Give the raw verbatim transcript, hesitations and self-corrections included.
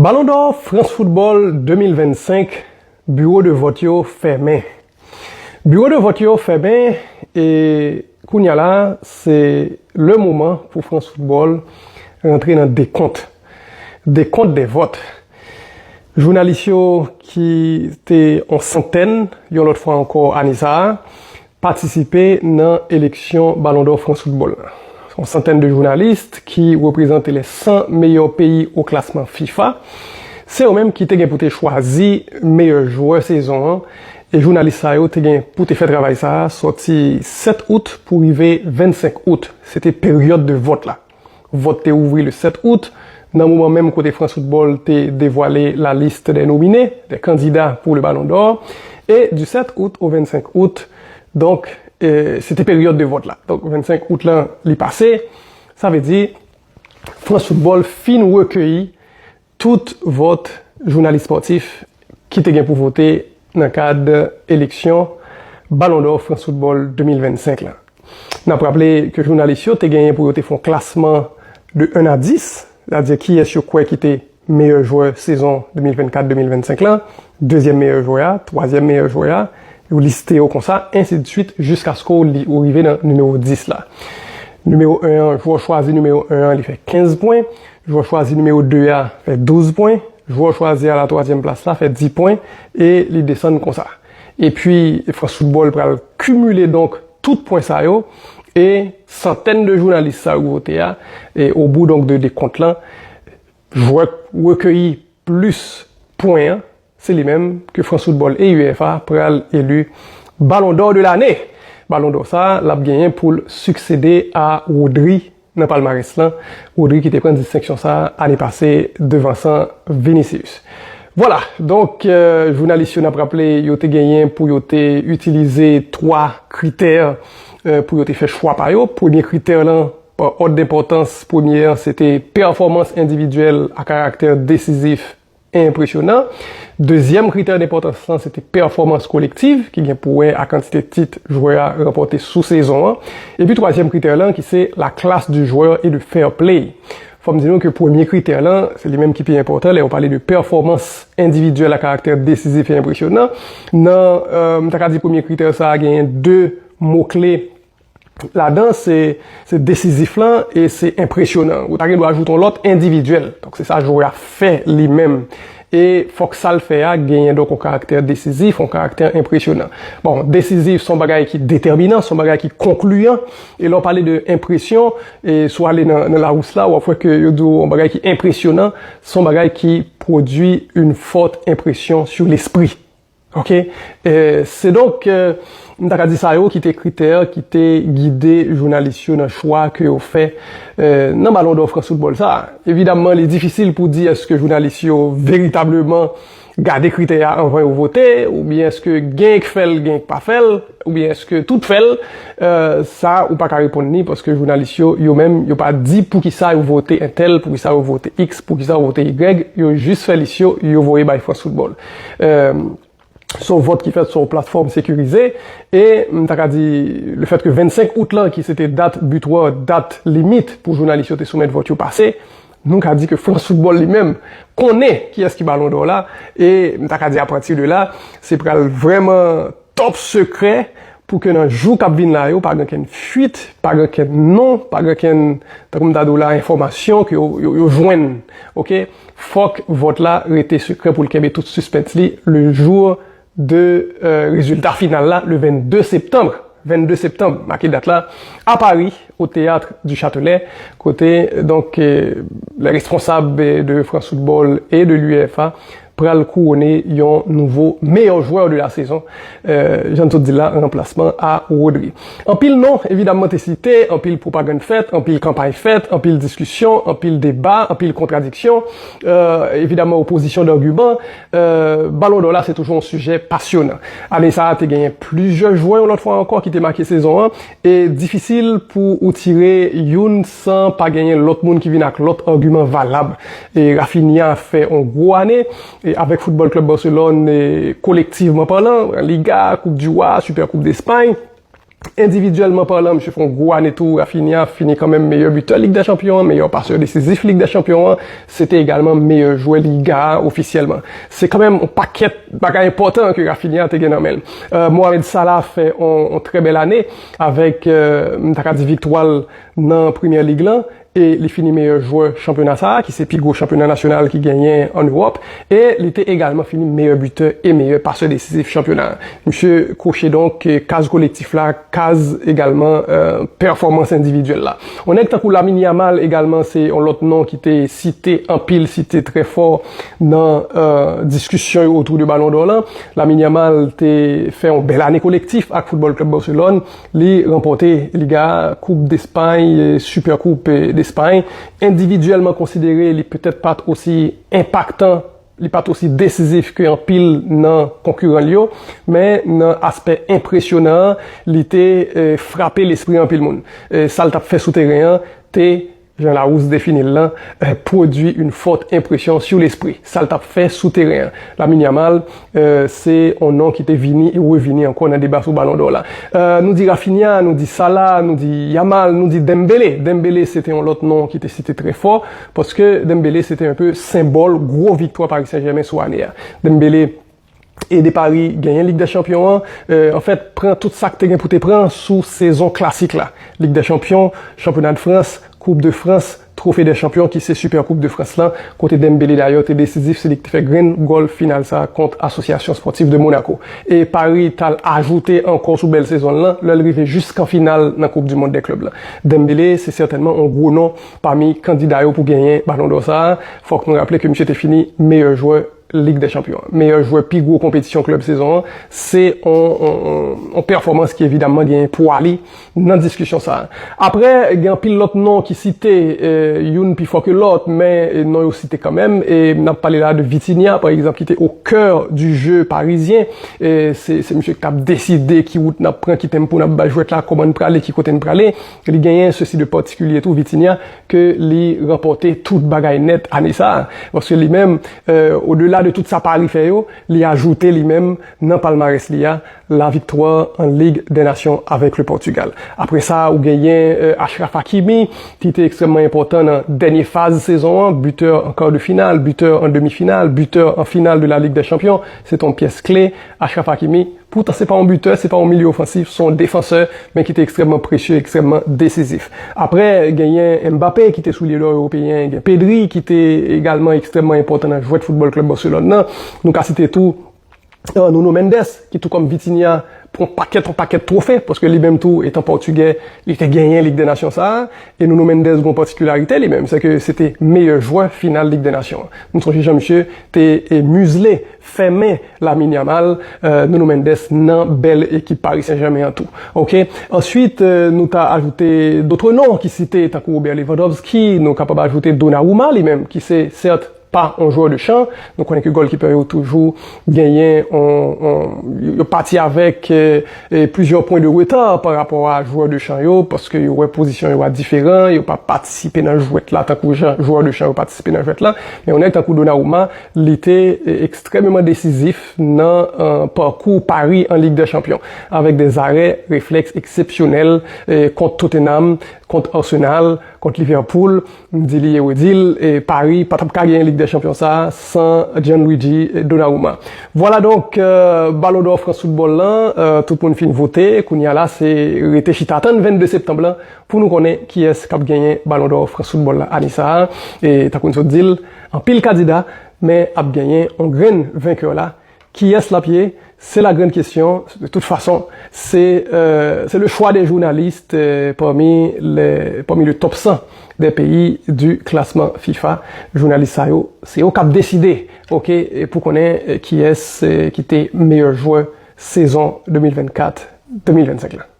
Balon dò Frans Foutbòl de mil vennsenk, biwo de vòt yo fèmen. Biwo de vòt yo fèmen, e kounye a la, se le moman pou Frans Foutbòl rantre nan dekont. Dekont de vòt. Jounalis yo ki te yon santèn, yon lòt fwa ankò ane sa a, patisipe nan eleksyon Balon dò Frans Foutbòl la. Yon santèn de jounalis ki reprezante les cent meilleurs pays au classement fifa, se yo menm ki te gen pou te chwazi meyè jwè sezon an, e jounalis sa yo te gen pou te fè travay sa a sòti sèt out pou rive vennsenk out. Se te peryòd de vòt la. Vòt te ouvri le sèt out, nan moman menm kote Frans Foutbòl te devwale la liste des nominés, des candidats pour le Ballon d'Or, et du sept août au vingt-cinq août, donk, e, se te peryòd de vòt la. Donk, vennsenk out lan, li pase, sa vle di, Frans Foutbòl fin rekeyi tout vòt jounalis spòtif ki te gen pou vote nan kad eleksyon Balon dò Frans Foutbòl de mil vennsenk la. N ap raple ke jounalis yo te genyen pou yo te fè yon klasman de un a dis, sètadi kiyès yo kwè ki te meyè jwè sezon de mil vennkat de mil vennsenk la, dezyèm meyè jwè a, twazyèm meyè jwè a, yo liste yo konsa, ensi de swit, jiskaske w li, ou rive nan nimewo dis la. Nimewo un an, jwè w chwazi nimewo un an, li fè kenz pwen. Jwè w chwazi nimewo de a fè douz pwen. Jwè w chwazi a la twazyèm plas la fè dis pwen. E li desann konsa. Epi, Frans Foutbòl pral kimile donk tout pwen sa yo. E santèn de jounalis sa yo vote a, e o bout donk de dekont lan, jwè rekeyi plis pwen an, se li menm ke Frans Foutbòl e UEFA pral eli Balon dò de lane. Balon dò sa a, l ap genyen pou l siksede a Rodri nan palmarès lan. Rodri ki te pran distenksyon sa a ane pase devansan Vinicius. Vwala, donk, e, jounalis yo, n ap raple, yo te genyen pou yo te itilize twa kritè, e, pou yo te fè chwa pa yo. Premye kritè lan, pa òd denpòtans, premye an, se te pèfòmans endividyèl a karaktè desizif e enpresyonan. Dezyèm kritè denpòtans lan, se te pèfòmans kolektiv, ki gen pou wè a kantite tit jwè a ranpòte sou sezon an. Epi twazyèm kritè lan, ki se la classe du joueur et le fair play. Fò m di nou ke premye kritè lan, se li menm ki pi enpòtan, lè w pale de pèfòmans endividyèl a karaktè desizif e enpresyonan. Nan, e, m ta ka di premye kritè sa a genyen de mo kle ladan, se, se desizif lan e se enpresyonan. Ou ta gen dwa ajoute yon lòt endividyèl. Donk, se sa jwè a fè li menm. E fòk sa l fè a genyen donk yon karaktè desizif, yon karaktè enpresyonan. Bon, desizif, se yon bagay ki detèminan, se yon bagay ki konkliyan. E lè w pale de enpresyon, e si w ale nan, nan Lawous la, w ap wè ke yo di w yon bagay ki enpresyonan, se yon bagay ki pwodui une forte impression sur l'esprit. Ok? E, se donk, e, m ta ka di sa yo ki te kritè ki te gide jounalis yo nan chwa ke yo fè, e, nan Balon dò Frans Foutbòl sa a. Evidamman, li difisil pou di èske jounalis yo veritableman gade kritè a anvan yo vote, oubyen èske gen k fè l, gen k pa fè l, oubyen èske tout fè l. E, sa, ou pa ka reponn li, paske jounalis yo, yo menm, yo pa di poukisa yo vote entèl, poukisa yo vote X, poukisa yo vote Y, yo jis fè lis yo, yo voye bay Frans Foutbòl. E, se yon vòt ki fèt sou yon platfòm sekirize, e m ta ka di, lefètke vennsenk out lan, ki se te dat bitwa, dat limit pou jounalis yo te soumèt vòt yo pase, nou ka di ke Frans Foutbòl li menm konnen kiyès ki Balon dò la, e m ta ka di apati de la, se pral vrèman top sekrè pou ke nan jou k ap vin la yo, pa gen okenn fuit, pa gen okenn non, pa gen okenn, tankou m ta di w la, enfòmasyon ke yo, yo, yo jwenn. Ok? Fòk vòt la rete sekrè pou l kenbe tout sispens li le jour de, e, rezilta final la, le vennde septanm. Vennde septanm, make dat la, a Paris, au Théâtre du Châtelet, kote, donk, e, les responsables de France Football et de l'UEFA pral kouwone yon nouvo meilleur joueur de la saison, e, jan n sot di la, an ranplasman a Rodri. Anpil non, evidamman, te site, anpil pwopagann fèt, anpil kanpay fèt, anpil diskisyon, anpil deba, anpil kontradiksyon. E, evidamman, opozisyon dagiman. E, Balon dò la, se toujou yon sijè pasyonan. Ane sa a, te genyen plizyè jwè, yon lòt fwa ankò, ki te make sezon an. E difisil pou ou tire youn san pa genyen lòt moun ki vin ak lòt agiman valab. E Raphinha fè yon gwo ane, e avèk Football Club Barcelone, e kolektivman palan, Liga, Coupe du Roi, Super Coupe d'Espagne. Endividyèlman palan, misye fè yon gwo ane tou. Rafinha fini kanmenm meyè bitè Lig dè Chanpyon an, meyè pasè desizif Lig dè Chanpyon an. Se te egalman meyè jwè Liga a ofisyèlman. Se kanmenm yon pakèt bagay enpòtan ke Rafinha te gen nan men l. Euh, Mohamed Salah fè yon, yon trè bèl ane avèk, euh, m ta ka di, viktwa l nan Premyè Lig lan. E li fini meyè jwè chanpyona sa a, ki se pi gwo chanpyona nasyonal ki genyen ann Ewòp. E li te egalman fini meyè bitè e meyè pasè desizif chanpyona a. Misye kwoche donk, eh, kaz kolektif la, kaz egalman, eh, pèfòmans endividyèl la. Yon nèg tankou Lamine Yamal egalman se yon lòt non ki te site anpil, site trè fò nan, eh, diskisyon yo otou de Balon dò lan. Lamine Yamal te fè yon bèl ane kolektif ak Foutbòl Klèb Barcelone. Li ranpòte Liga, Koup Despay, eh, Super Koup, eh, Despay. Endividyèlman konsidere, li petèt pa t osi enpaktan, li pa t osi desizif ke anpil nan konkiran l yo, men nan aspè enpresyonan an, li te, eh, frape lespri anpil moun. Eh, sa l t ap fè sou teren an te, jan Larousse defini l lan, eh, produit une forte impression sur l'esprit. Sa l t ap fè sou teren an. Lamine Yamal, eh, se yon non ki te vini e revini ankò nan deba sou Balon dò la. Eh, nou di Rafinha, nou di Salah, nou di Yamal, nou di Dembélé. Dembélé, se te yon lòt non ki te site trè fò, paske Dembélé, se te enpe senbòl gwo viktwa Paris Saint-Germain sou ane a. Dembélé ede Paris genyen Lig dè Chanpyon an. Eh, anfèt, pran tout sa k te gen pou te pran sou sezon klasik la. Lig dè Chanpyon, Chanpyona de Frans, Koup de Frans, Trophée des Champions, ki se Super Koup de Frans lan, kote Dembélé dayè te desizif, se li ki te fè grenn gòl final sa kont Association Sportive de Monaco. E Paris t al ajoute ankò sou bèl sezon l lan, lè l rive jiskan final nan Koup du Monde des Clubs lan. Dembélé, se sètènman yon gwo non pami kandida yo pou genyen Balon dò sa a. Fòk nou raple ke misye te fini meyè jwè Lig dè Chanpyon an. Meyè jwè pi gwo konpetisyon klèb sezon an, se yon, yon, yon, yon pèfòmans ki evidamman gen pwa li nan diskisyon sa a. Apre, gen anpil lòt non ki site, eh, youn pi fò ke lòt, men, eh, non yo site kanmenm. E n ap pale la de Vitinha, pa egzanp, ki te au cœur du jeu parisien. Eh, se, se misye ki t ap deside ki wout n ap pran, ki tenpo n ap ba jwèt la, kòman n prale, ki kote n prale. Li genyen sesi de patikilye tou, Vitinha, ke li ranpòte tout bagay nèt ane sa a. Paske li menm, eh, odela de tout sa Paris fè yo, li ajoute li menm nan palmarès li a, la viktwa an Lig dè Nasyon avèk le Pòtigal. Apre sa, ou genyen, eh, Achraf Hakimi, ki te ekstrèmman enpòtan nan dènye faz sezon an, bitè an kar de final, bitè an demi final, bitè an final de la Lig dè Chanpyon. Se te yon pyès kle, Achraf Hakimi. Poutan, se pa yon bitè, se pa yon milye ofansif, se yon defansè, men ki te ekstrèmman presye, ekstrèmman desizif. Apre, genyen Mbappé, ki te soulye dò ewopeyen, gen Pedri, ki te egalman ekstrèmman enpòtan nan jwèt Foutbòl Klèb Barcelone nan. Nou ka site tou, eh, Nuno Mendes, ki tou kòm Vitinha, pran pakèt, yon pakèt twofe, paske li menm tou, etan pòtigè, li te genyen Lig dè Nasyon sa a. E Nuno Mendes gen yon patikilarite li menm, se ke se te meyè jwè final Lig dè Nasyon an. Nou sonje jan misye te, eh, mizle, fèmen Lamine Yamal, eh, Nuno Mendes nan bèl ekip Paris Saint-Germain an tou. Oke? Answit, eh, nou ta ajoute dòt non ki site, tankou Robert Lewandowski, nou kapab ajoute Donnarumma li menm, ki se, sèt, pa yon jwè de chan. Nou konnen ke gòlkipè yo toujou genyen, on, on, yo pati avèk, eh, eh, plizyè pwen de reta pa rapò a jwè de chan yo, paske yo wè pozisyon yo a diferan, yo pa patisipe nan jwèt la tankou jan jwè de chan yo patisipe nan jwèt la. Men yon nèg tankou Donnarumma, li te, eh, ekstrèmeman desizif nan, eh, pakou Paris an Lig dè Chanpyon, avèk de zarè reflèks eksepsyonèl, eh, kont Tottenham, kont Arsenal, kont Liverpool, m di li e redi l, e Paris pa t ap ka genyen Lig dè Chanpyon sa a san Gianluigi Donnarumma. Vwala donk, eh, Balon dò Frans Foutbòl lan, eh, tout moun fin vote, kounye a la se rete chita tann vennde septanm lan pou nou konnen kiyès k ap genyen Balon dò Frans Foutbòl la ane sa a. E tankou n sot di l, anpil kandida, men ap genyen yon grenn venkè la. Kiyès l ap ye? Se la grande question. De toute façon, c'est, euh, c'est le choix des journalistes, euh, parmi les, parmi le top cent des pays du classement FIFA. Jounalis sa yo, se yo k ap deside, oke, e pou konnen, eh, kiyès, eh, ki te meyè jwè sezon de mil vennkat de mil vennsenk la.